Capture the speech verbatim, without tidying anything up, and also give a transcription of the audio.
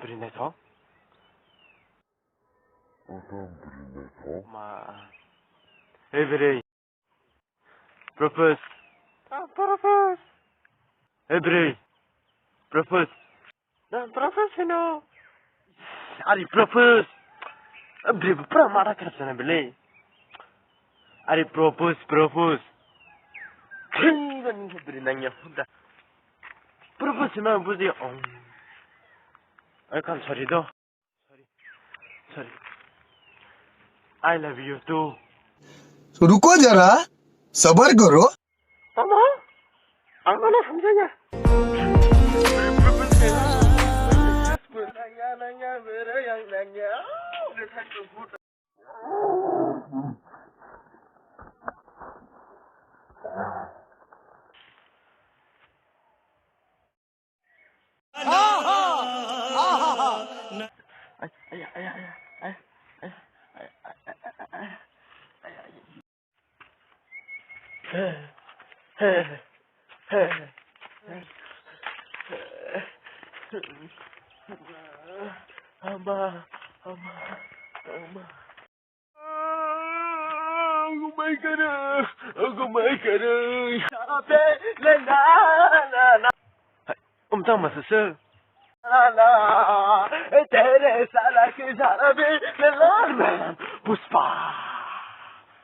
bwrwi naithok. Ma. Hey, bwrwi. Propose. Ah, propose. Hey, bwrwi. Propose. Ah, propose hino. Ari propose. Ah, bwrwi bo pura mada kharap sana bele. Ari propose, propose. Khingo ni bwrwi nangya huda. Propose ma buji ong. Ai kam sorry do. Sorry. Sorry. I love you too. रुको जरा, सबर करो। Tamo? Ang mana hamjaya. Ama, ama, ama. Gumai kara, gumai kara. Hai, um tang masa se. Tere sala ke jara be, Pushpa.